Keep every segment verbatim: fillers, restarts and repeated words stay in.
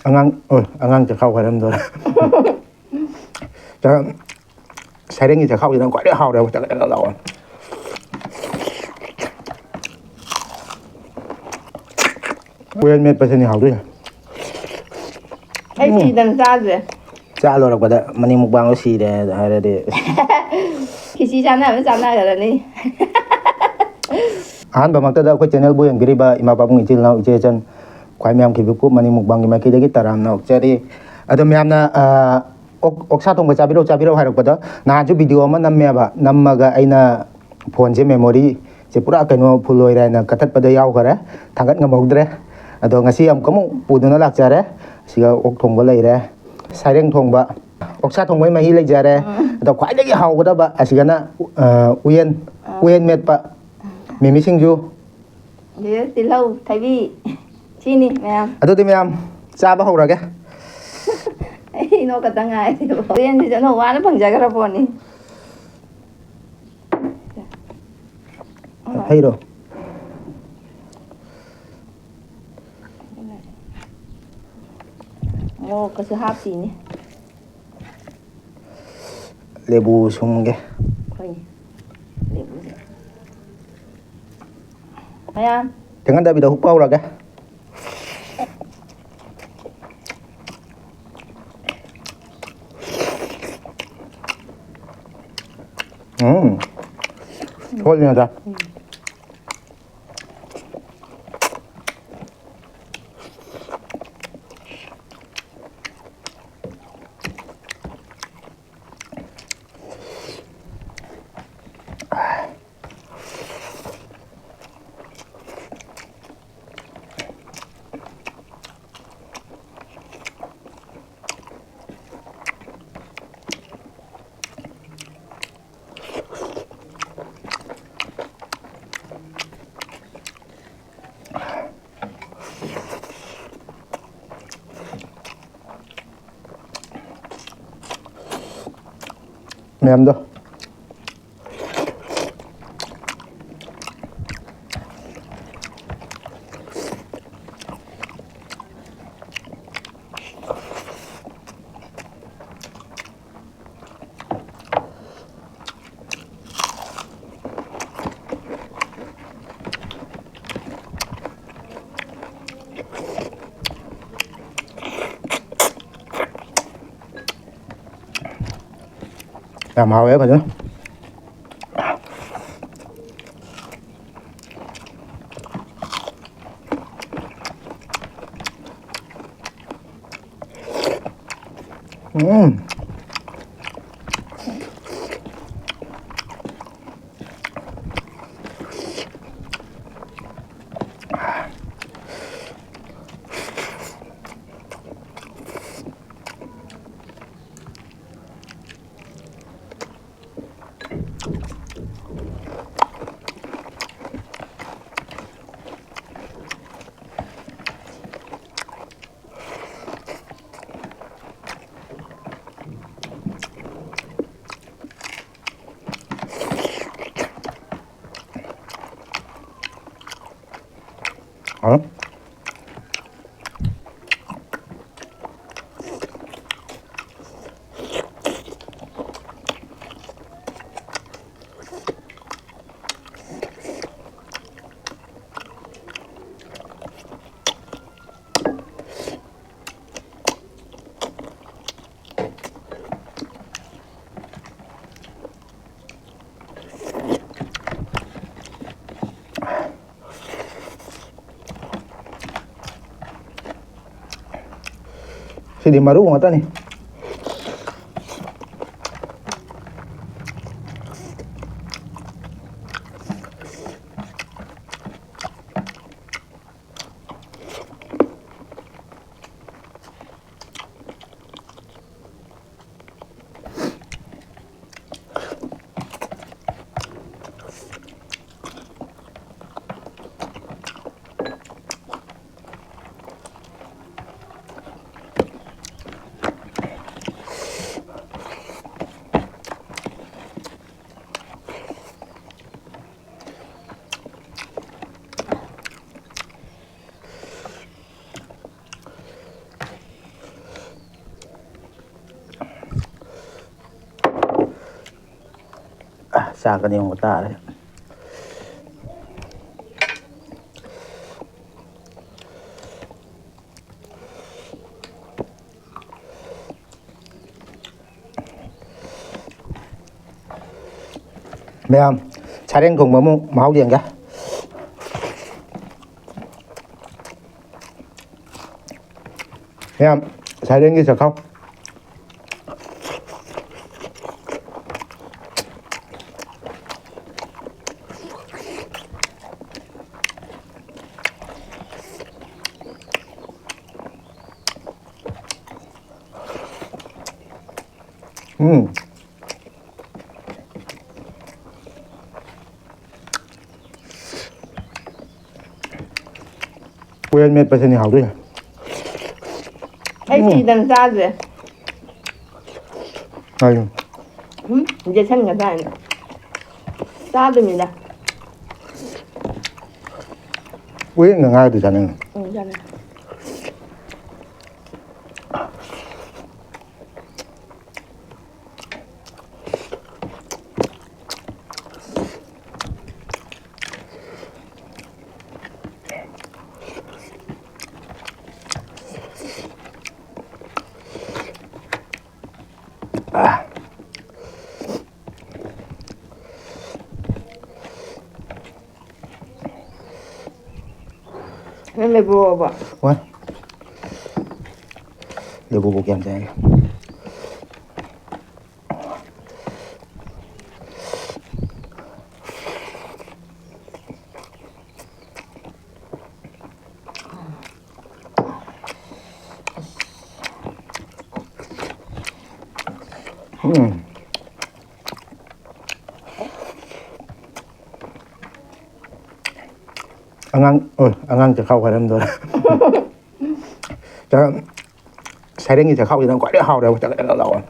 ꯑꯉꯥꯡ, ꯑꯣꯏ, ꯑꯉꯥꯡ ꯆꯈꯥꯎ ꯍꯥꯏꯔꯝꯗꯣꯔꯦ꯫ ꯆ-, ꯁꯩꯔꯦꯡꯒꯤ ꯆꯈꯥꯎꯁꯤꯅ ꯈ꯭ꯋꯥꯏꯗꯒꯤ ꯍꯥꯎꯔꯦꯕ, ꯆꯒꯠ ꯆꯒꯠ ꯂꯥꯎꯔ꯫ ꯎꯌꯦꯟ ꯃꯦꯠꯄꯁꯤꯅꯤ ꯍꯥꯎꯗꯣꯏꯁꯦ꯫ ꯑꯩ ꯎꯝ꯫ ꯁꯤꯗꯅ ꯆꯥꯗ꯭ꯔꯦ꯫ ꯆꯥ ꯂꯣꯏꯔꯛꯄꯗ ꯃꯅꯤꯡ ꯃꯨꯛꯕꯥꯡꯗꯣ ꯁꯤꯔꯦ ꯍꯥꯏꯔꯗꯤ꯫ ꯈꯦꯆꯤ ꯆꯥꯟꯅꯕꯅ ꯆꯥꯟꯅꯈ꯭ꯔꯅꯤ꯫ ꯑꯍꯥꯟꯕꯃꯛꯇꯗ ꯑꯩꯈꯣꯏ ꯆꯦꯅꯦꯜꯕꯨ ꯌꯦꯡꯕꯤꯔꯤꯕ ꯏꯃꯥ ꯄꯥꯕꯨꯡ, ꯏꯆꯤꯜ ꯏꯅꯥꯎ, ꯏꯆꯦ ꯏꯆꯟ, ꯈ꯭ꯋꯥꯏ ꯃꯌꯥꯝ ꯈꯤꯕꯤꯀꯨ ꯃꯅꯤꯡ ꯃꯨꯛꯕꯥꯡꯒꯤ ꯃꯥꯏꯀꯩꯗꯒꯤ ꯇꯔꯥꯝꯅ ꯑꯣꯛꯆꯔꯤ꯫ ꯑꯗꯣ ꯃꯌꯥꯝꯅ, ꯑ, ꯑꯣꯛ-, ꯑꯣꯛꯁꯥ ꯊꯣꯡꯕ ꯆꯥꯕꯤꯔꯛꯎ, ꯆꯥꯕꯤꯔꯛꯎ ꯍꯥꯏꯔꯛꯄꯗꯣ, ꯅꯍꯥꯟꯁꯨ ꯚꯤꯗꯤꯑꯣ ꯑꯃ ꯅꯝꯃꯦꯕ, ꯅꯝꯃꯒ ꯑꯩꯅ ꯐꯣꯟꯁꯦ ꯃꯦꯃꯣꯔꯤꯁꯦ ꯄꯨꯔꯥ ꯀꯩꯅꯣ ꯐꯨꯜ ꯑꯣꯏꯔꯦ ꯍꯥꯏꯅ ꯀꯛꯊꯠꯄꯗ ꯌꯥꯎꯈꯔꯦ, ꯊꯥꯡꯒꯠ ꯉꯝꯍꯧꯗ꯭ꯔꯦ꯫ ꯑꯗꯣ ꯉꯁꯤ ꯑꯃꯨꯛꯀ ꯑꯃꯨꯛ ꯄꯨꯗꯨꯅ ꯂꯥꯛꯆꯔꯦ꯫ ꯁꯤꯒ ꯑꯣꯛ ꯊꯣꯡꯕ ꯂꯩꯔꯦ, ꯁꯥꯏꯔꯦꯡ ꯊꯣꯡꯕ, ꯑꯣꯛꯁꯥ ꯊꯣꯡꯕꯒꯤ ꯃꯍꯤ ꯂꯩꯖꯔꯦ꯫ ꯎꯝ꯫ ꯑꯗꯣ ꯈ꯭ꯋꯥꯏꯗꯒꯤ ꯍꯥꯎꯒꯗꯕ ꯑꯁꯤꯒꯅ, ꯑ, ꯎꯌꯦꯟ, ꯑ꯫ ꯎꯌꯦꯟ ꯃꯦꯠꯄ, ꯃꯤꯃꯤ ꯁꯤꯡꯖꯨ꯫ ꯑꯗꯩ ꯇꯤꯜꯍꯧ, ꯊꯕꯤ꯫ ꯁꯤꯅꯤ ꯃꯌꯥꯝ꯫ ꯑꯗꯨꯗꯤ ꯃꯌꯥꯝ ꯆꯥꯕ ꯍꯧꯔꯒꯦ꯫ ꯑꯩ ꯅꯣꯛꯀꯗ ꯉꯥꯏꯔꯦꯕ꯫ ꯎꯌꯦꯟꯁꯤꯁꯨ ꯑꯅꯧꯕ ꯋꯥꯅ ꯐꯪꯖꯈ꯭ꯔ ꯄꯣꯠꯅꯤ꯫ ꯍꯩꯔꯣ? ꯃꯣꯔꯣꯛꯀꯁꯨ ꯍꯥꯞꯄꯤꯅꯦ꯫ ꯂꯦꯕꯨ ꯁꯨꯝꯒꯦ꯫ ꯍꯣꯏꯅꯦ꯫ ꯂꯦꯕꯨꯁꯦ꯫ ꯃꯌꯥꯝ꯫ ꯊꯦꯡꯍꯟꯗꯕꯤꯗ ꯍꯨꯛꯄ ꯍꯧꯔꯒꯦ꯫ ꯎꯝ꯫ ꯊꯣꯠꯂꯤ ꯉꯥꯛꯇ꯫ ꯎꯝ꯫ ꯃꯌꯥꯝꯗꯣ꯫ ꯌꯥꯝ ꯍꯥꯎꯋꯦ ꯐꯖꯅ꯫ ꯎꯝ꯫ ꯍꯥꯎ꯫ ꯁꯤꯗꯤ ꯃꯔꯨ ꯉꯥꯛꯇꯅꯤ꯫ ꯆꯥꯛꯀꯅꯤ ꯑꯃꯨꯛ ꯇꯥꯔꯦ꯫ ꯃꯌꯥꯝ, ꯁꯔꯦꯡ ꯊꯣꯡꯕ ꯑꯃꯨꯛ ꯃꯍꯥꯎ ꯌꯦꯡꯒꯦ꯫ ꯃꯌꯥꯝ, ꯁꯔꯦꯡꯒꯤ ꯆꯥꯛꯈꯥꯎ꯫ ꯎꯝ꯫ ꯎꯌꯦꯟ ꯃꯦꯠꯄꯁꯤꯅꯤ ꯍꯥꯎꯗꯣꯏꯁꯦ꯫ ꯑꯩ ꯎꯝ꯫ ꯁꯤꯗꯪ ꯆꯥꯗ꯭ꯔꯦ꯫ ꯀꯩꯅꯣ? ꯎꯝ, ꯌꯦꯠꯁꯟꯒꯗ꯭ꯔꯥ ꯍꯥꯏꯅ꯫ ꯆꯥꯗꯣꯏꯅꯤꯗ꯫ ꯎꯌꯦꯟꯒ ꯉꯥꯗꯤ ꯆꯥꯅꯤꯡꯉꯤ꯫ ꯎꯝ, ꯆꯥꯅꯤꯡꯉꯤ꯫ ꯅꯪ ꯂꯩꯕ꯭ꯔꯣꯕ? ꯍꯣꯏ꯫ ꯂꯩꯕ꯭ꯔꯣꯕꯣ ꯀꯌꯥꯝ ꯆꯥꯏ? ꯎꯝ꯫ ꯑꯉꯥꯡ, ꯑꯣ, ꯑꯉꯥꯡ ꯆꯈꯥꯎ ꯀꯥꯏꯔꯝꯗꯣꯔꯦ꯫ ꯆ-, ꯁꯔꯦꯡꯒꯤ ꯆꯈꯥꯎꯁꯤꯅ ꯈ꯭ꯋꯥꯏꯗꯩ ꯍꯥꯎꯔꯦꯕ, ꯆꯒꯠ ꯆꯒꯠ ꯂꯥꯎꯔ꯫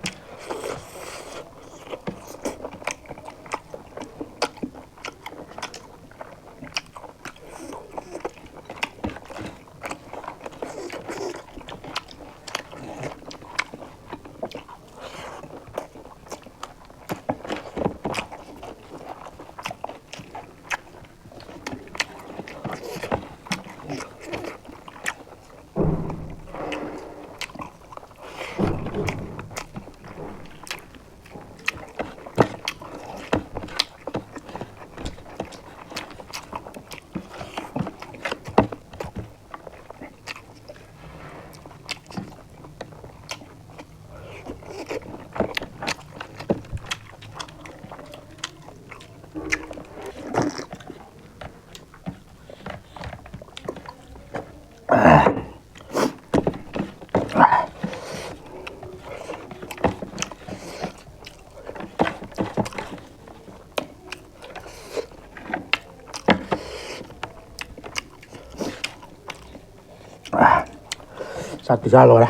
ꯆꯥꯛꯇꯤ ꯆꯥ ꯂꯣꯏꯔꯦ꯫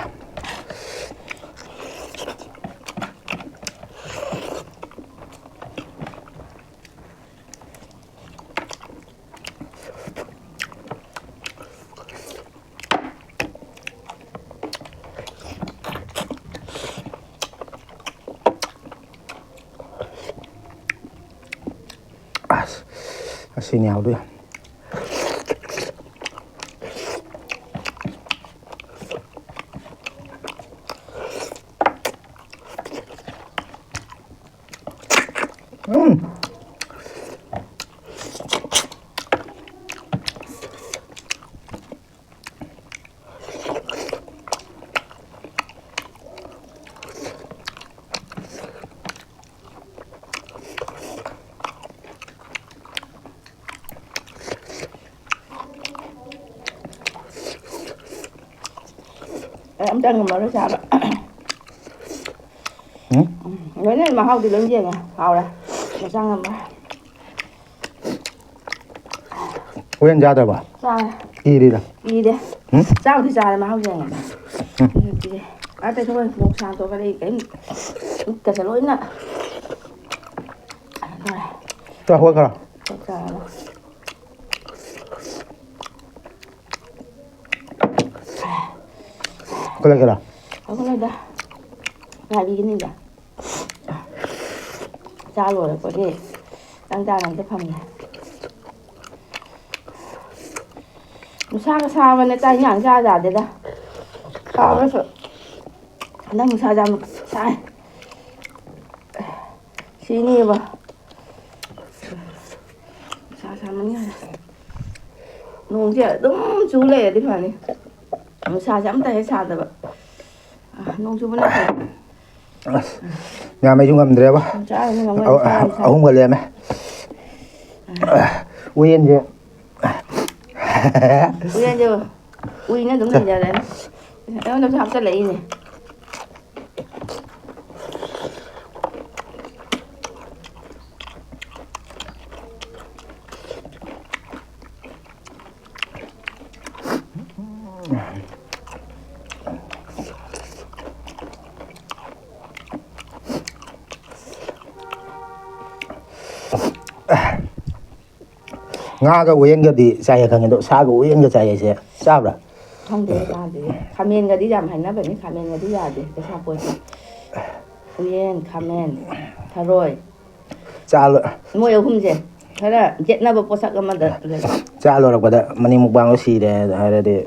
ꯑꯁ, ꯑꯁꯤꯅꯤ ꯍꯥꯎꯗꯣꯏ꯫ ꯎꯝ꯫ ꯑꯩ ꯑꯝꯇ ꯉꯝꯃꯔꯣꯏ ꯆꯥꯕ꯫ ꯎꯝ? ꯎꯝ, ꯂꯣꯏꯅ ꯃꯍꯥꯎꯗꯤ ꯂꯣꯏ ꯌꯦꯡꯉꯦ꯫ ꯍꯥꯎꯔꯦ꯫ ꯃꯆꯥ ꯉꯝꯃꯔꯣꯏ꯫ ꯍꯣꯔꯦꯟ ꯆꯥꯗꯕ? ꯆꯥꯔꯦ꯫ ꯀꯤꯔꯤꯔ? ꯀꯤꯗꯦ꯫ ꯎꯝ? ꯆꯥꯕꯨꯗꯤ ꯆꯥꯔꯦ, ꯃꯍꯥꯎ ꯌꯦꯡꯉꯦ꯫ ꯎꯝ꯫ ꯑꯗꯨꯅ ꯀꯤꯔꯦ꯫ ꯑꯥ, ꯇꯩꯊꯣꯛꯑꯣ, ꯃꯣꯔꯣꯛ ꯁꯥꯅ ꯇꯧꯔꯒ ꯑꯩ ꯀꯔꯤꯝ ꯈꯨꯠꯀꯁꯦ ꯂꯣꯏꯅ ꯀꯩꯅꯣ ꯇꯧꯔꯦ꯫ ꯆꯥ, ꯍꯣꯏ, ꯈꯔ꯫ ꯆꯥꯔꯕ? ꯍꯧꯒꯠꯂꯒꯦꯔꯥ? ꯍꯧꯒꯠꯂꯣꯏꯗ꯫ ꯉꯥꯏꯕꯤꯒꯅꯤꯗ꯫ ꯆꯥ ꯂꯣꯏꯔꯛꯄꯒꯤ ꯆꯪ ꯆꯥꯅ ꯑꯝꯇ ꯐꯝꯒꯦ꯫ ꯅꯨꯡꯁꯥꯒ ꯁꯥꯕꯅꯦ ꯆꯥꯛ ꯏꯟꯖꯥꯡ ꯆꯥ ꯌꯥꯗꯦꯗ꯫ ꯁꯥꯕ꯭ꯔꯁꯨ꯫ ꯍꯟꯗꯛ ꯅꯨꯡꯁꯥꯁꯦ ꯌꯥꯝ ꯁꯥꯏ꯫ ꯁꯤꯅꯦꯕ꯫ ꯅꯨꯡꯁꯥ ꯁꯥꯃꯟꯈꯔꯦ꯫ ꯅꯣꯡꯁꯦ ꯑꯗꯨꯝ ꯆꯨ ꯂꯩꯔꯗꯤ ꯐꯅꯤ꯫ ꯅꯨꯡꯁꯥꯁꯦ ꯑꯝꯇ ꯍꯦꯛ ꯁꯥꯗꯕ꯫ ꯑ, ꯅꯣꯡ ꯆꯨꯕꯅ ꯐꯩ꯫ ꯑꯁ, ꯃꯌꯥꯝ ꯑꯩꯁꯨ ꯉꯝꯗ꯭ꯔꯦꯕ꯫ ꯆꯥꯔꯨꯅꯨ, ꯉꯝꯃꯣꯏ, ꯑꯍꯨꯝ-, ꯅꯨꯡꯁꯥ ꯌꯥꯝ ꯁꯥꯏ꯫ ꯑꯍꯨꯝꯒ ꯂꯦꯝꯃꯦ꯫ ꯎꯌꯦꯟꯁꯦ꯫ ꯎꯌꯦꯟꯁꯦ ꯎꯏꯅ ꯑꯗꯨꯝ ꯂꯩꯖꯔꯦ꯫ ꯑꯩꯉꯣꯟꯗꯁꯨ ꯍꯥꯞꯆꯜꯂꯛꯏꯅꯦ꯫ ꯉꯥꯒ ꯎꯌꯦꯟꯒꯗꯤ ꯆꯥꯏꯌꯦ ꯈꯪꯉꯦ, ꯑꯗꯣ ꯁꯥꯒ ꯎꯌꯦꯟꯒ ꯆꯥꯏ ꯍꯥꯏꯁꯦ ꯆꯥꯕ꯭ꯔꯥ? ꯈꯪꯗꯦ, ꯆꯥꯗꯦ꯫ ꯈꯥꯃꯦꯟꯒꯗꯤ ꯌꯥꯝ ꯍꯥꯏꯅꯕꯅꯤ, ꯈꯥꯃꯦꯟꯒꯗꯤ ꯌꯥꯗꯦ ꯄꯩꯁꯥ ꯄꯣꯠꯁꯦ꯫ ꯎꯌꯦꯟ, ꯈꯥꯃꯦꯟ, ꯊꯔꯣꯏ, ꯆꯥ ꯂꯣ- ꯃꯣꯏ ꯑꯍꯨꯝꯁꯦ ꯈꯔ ꯌꯦꯠꯅꯕ ꯄꯣꯠꯁꯛ ꯑꯃꯗ ꯂꯩ꯫ ꯆꯥ ꯂꯣꯏꯔꯛꯄꯗ ꯃꯅꯤꯡ ꯃꯨꯛꯕꯥꯡꯗꯣ ꯁꯤꯔꯦ ꯍꯥꯏꯔꯗꯤ꯫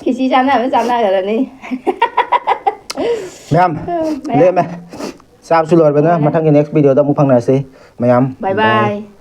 ꯈꯤꯁꯤ ꯆꯥꯟꯅꯕ ꯆꯥꯟꯅꯈ꯭ꯔꯅꯤ꯫ ꯃꯌꯥꯝ ꯃꯌꯥꯝ꯫ ꯂꯦꯝꯃꯦ꯫ ꯆꯥꯕꯁꯨ ꯂꯣꯏꯔꯕꯅ ꯃꯊꯪꯒꯤ next video ꯗ ꯑꯃꯨꯛ ꯐꯪꯅꯔꯁꯤ ꯃꯌꯥꯝ꯫ Bye bye꯫